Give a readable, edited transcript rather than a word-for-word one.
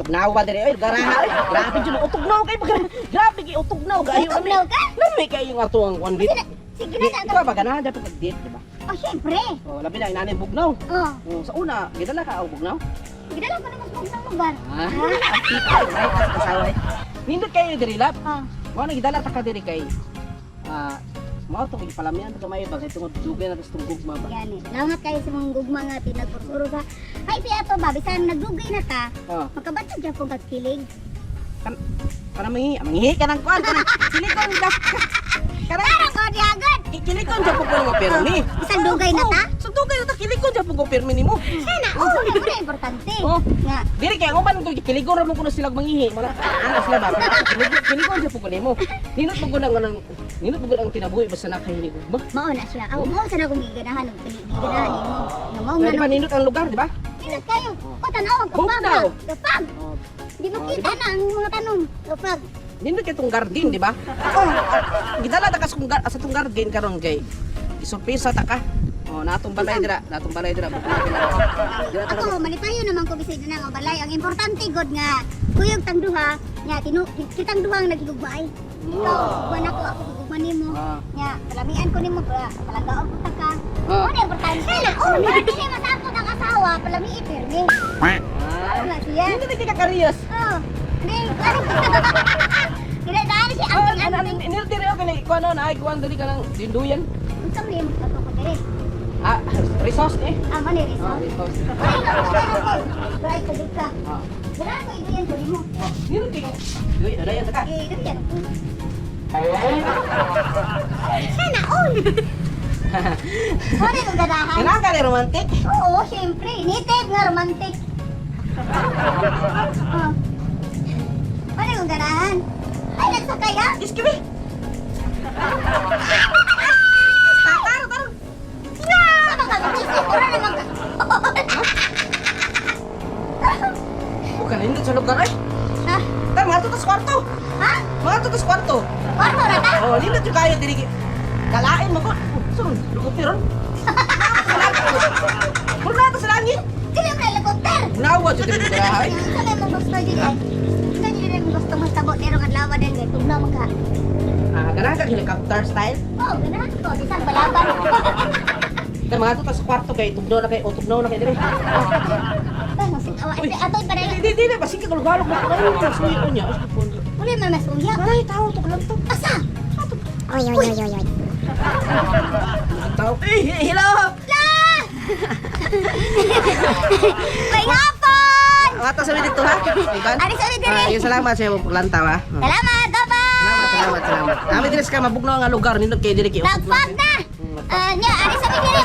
Bugnawa diri oy, garaha oy. Grabe jud utugnaw kay grabe kay utugnaw kayo. Utugnaw ka? Lami kayo nga tuang kwan dito. Sige na sa Ikaw ba ganahan dapat pag-date, di ba? Oh, syempre. Oh, labi na inani bugnaw. Oh, Oh, sa una, gidala ka og bugnaw. gidala ko na mas bugnaw lugar. Ah. Right, asawa. Nindot kayo diri lap. Oh, Mao na gidala ta ka diri kay mao to gipalamian ta kamay ba kay tungod dugay na tas tong gugma ba. gani. Salamat kayo sa mga gugma nga pinagpursuro sa. Ay, si ato ba, bisan nagdugay na ta, Oh, makabatag gyapon kag kilig. kana mangi, manghihi ka ng kwan kana. Silikon ka. Kana Parang ko di agad. kilikon jud ko nga pirmi. Bisan dugay na ta? Sa dugay na ta kilikon jud ko pirmi nimo. Sana, oh, wala na importante. Oh. Nga, Diri kay ang uban ko kiligon ra mo kuno sila mangihi. Mala ana sila ba. Kiligon jud ko nimo. Ninot mo ko nang ninot mo ko ang kinabuhi basta na kay ni gugma. mao na siya. Aw, mao sana kung giganahan og giganahan nimo. Nga mao Nga nga di ba nindot ang lugar, di ba? nindot kayo. O tan-aw ang kapag. Bugnaw. Kapag. Oh, Di mo kita na ang mga tanong. Kapag. Nindot kay tong garden, di ba? Oh, Gidala ta ka sa sa tong garden karon kay isurpresa ta ka. Oh, natong balay dira, natong balay dira. Bukod na. Dira ta Ako, malipayo naman ko bisag na nga balay. Ang importante god nga kuyog tang duha nga tinu kitang duha ang nagigugmaay. Ikaw, gugma nako ako gugma nimo. Ah. Nga palamian ko nimo palanggaon ko ta ka. Ah. Mo na importante. Oh, dili masakot ang asawa, palami pirmi. Ah. Ano siya? Nindot kay ka kariyas. Oh, hindi ano. Dili daan siya Oh, ang ano ano nindot diri okay kuan na ay kuan diri ka ng dinduyan. Unsa man yung kato ko diri? Ah, resource eh. Ah, man ni Ah, resource. Ay, ko ko. Ay, ko ka. Ah. Dara ko iduyan ko nimo. Nindot kay. Uy, dalayan ta ka. Eh, iduyan ko. Sana all. Sorry kung ganahan. Kailangan ka ni romantic. Oo, syempre. Native nga romantic. Oh. Ano kung ganahan? Ay, nagsakay ha? Excuse me. Taro, taro. Sama ka, mag-isip. Ura naman ka. Bukan nindot sa lugar ay. Ha? Tar, mga tutas kwarto. Ha? Mga tutas kwarto. Kwarto na ta? Oh, nindot yung kayo diri. Kalain mo ko. Sun, lukupi ron. Puro na sa langit. Dili mo na helicopter. Nawa jud diri dira ay. Sa may mong gusto dyan ay. Sa dyan mong gusto mas tabo. Pero nga lawa din. Tugnaw man ka. Ah, ganahan ka helicopter style. Oo, ganahan ko. Bisan palaban. Tar, mga tutas kwarto kay tugnaw na kay o tugnaw na kay diri. Atoy pa na Di di di basig ka galog mo kayo suyo niya. Wala man masuya. Ay, tao to lang to. Asa? Oy, oy, oy, oy, oy. Tao. Eh, hello. La! May hapon! Ato sa dito ha. Ikan. Ari sa diri. Ah, yung salamat sa imong paglantaw ha. Oh. Salamat, bye-bye! Salamat, salamat, salamat. Ami diri sa mabugnaw nga lugar nindot kay diri kay. Nagpag na! Ah, nya, ari sa diri.